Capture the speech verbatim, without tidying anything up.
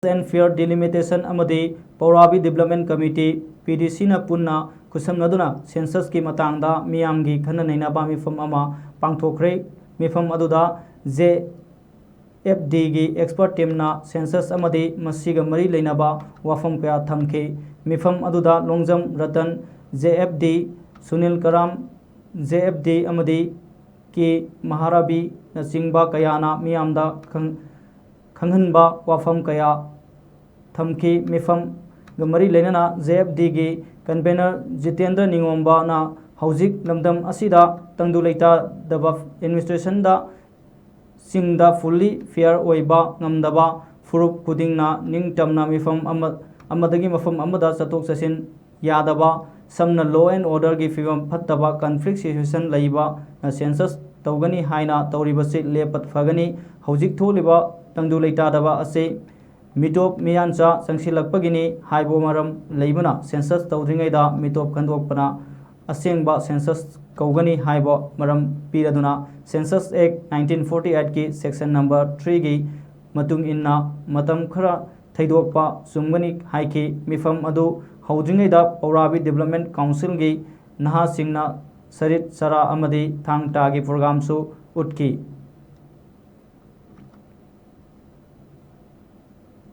and Fair Delimitation ꯑꯃꯗꯤ ꯄꯧꯔꯥꯕꯤ Development Committee, P D C ꯅ ꯄꯨꯟꯅ ꯈꯨꯠꯁꯝꯅꯗꯨꯅ census ꯀꯤ ꯃꯇꯥꯡꯗ ꯃꯤꯌꯥꯝꯒꯤ ꯈꯟꯅ ꯅꯩꯅꯕ ꯃꯤꯐꯝ ꯑꯃ ꯄꯥꯡꯊꯣꯛꯈ꯭ꯔꯦ꯫ ꯃꯤꯐꯝ ꯑꯗꯨꯗ J F D ꯒꯤ expert team ꯅ census ꯑꯃꯗꯤ ꯃꯁꯤꯒ ꯃꯔꯤ ꯂꯩꯅꯕ ꯋꯥꯐꯝ ꯀꯌꯥ ꯊꯝꯈꯤ꯫ ꯃꯤꯐꯝ ꯑꯗꯨꯗ Longjam Ratan, J F D, Sunil ꯀꯔꯥꯝ, J F D, ꯑꯃꯗꯤ ꯀꯦ ꯃꯍꯥꯔꯥꯕꯤꯅꯆꯤꯡꯕ ꯀꯌꯥꯅ ꯃꯤꯌꯥꯝꯗ ꯈꯪ-, ꯈꯪꯍꯟꯕ ꯋꯥꯐꯝ ꯀꯌꯥ ꯊꯝꯈꯤ꯫ ꯃꯤꯐꯝꯒ ꯃꯔꯤ ꯂꯩꯅꯅ J F D ꯒꯤ convener ꯖꯤꯇꯦꯟꯗ꯭ꯔ ꯅꯤꯉꯣꯝꯕꯅ ꯍꯧꯖꯤꯛ ꯂꯝꯗꯝ ꯑꯁꯤꯗ ꯇꯪꯗꯨ ꯂꯩꯇꯥꯗꯕ administration ꯗ ꯁꯤꯡꯗ fully fair ꯑꯣꯏꯕ ꯉꯝꯗꯕ, ꯐꯨꯔꯨꯞ ꯈꯨꯗꯤꯡꯅ ꯅꯤꯡꯇꯝꯅ ꯃꯤꯐꯝ ꯑꯃ, ꯑꯃꯗꯒꯤ ꯃꯐꯝ ꯑꯃꯗ ꯆꯠꯊꯣꯛ ꯆꯠꯁꯤꯟ ꯌꯥꯗꯕ, ꯁꯝꯅ law and order ꯒꯤ ꯐꯤꯕꯝ ꯐꯠꯇꯕ, conflict situation ꯂꯩꯕꯅ census ꯇꯧꯒꯅꯤ ꯍꯥꯏꯅ ꯇꯧꯔꯤꯕꯁꯤ ꯂꯦꯞꯄ ꯐꯒꯅꯤ꯫ ꯍꯧꯖꯤꯛ ꯊꯣꯛꯂꯤꯕ ꯇꯪꯗꯨ ꯂꯩꯇꯥꯗꯕ ꯑꯁꯤ ꯃꯤꯇꯣꯞ ꯃꯤꯌꯥꯟꯆꯥ ꯆꯪꯁꯤꯜꯂꯛꯄꯒꯤꯅꯤ ꯍꯥꯏꯕ ꯃꯔꯝ ꯂꯩꯕꯅ census ꯇꯧꯗ꯭ꯔꯤꯉꯩꯗ ꯃꯤꯇꯣꯞ ꯈꯟꯗꯣꯛꯄꯅ ꯑꯁꯦꯡꯕ census ꯀꯧꯒꯅꯤ ꯍꯥꯏꯕ ꯃꯔꯝ ꯄꯤꯔꯗꯨꯅ Census Act nineteen forty eight ꯀꯤ section number three ꯒꯤ ꯃꯇꯨꯡ ꯏꯟꯅ ꯃꯇꯝ ꯈꯔ ꯊꯩꯗꯣꯛꯄ ꯆꯨꯝꯒꯅꯤ ꯍꯥꯏꯈꯤ꯫ ꯃꯤꯐꯝ ꯑꯗꯨ ꯍꯧꯗ꯭ꯔꯤꯉꯩꯗ ꯄꯧꯔꯥꯕꯤ Development Council ꯒꯤ ꯅꯍꯥꯁꯤꯡꯅ ꯁꯔꯤꯠ ꯆꯔꯥ ꯑꯃꯗꯤ ꯊꯥꯡ ꯇꯥꯒꯤ program ꯁꯨ ꯎꯠꯈꯤ꯫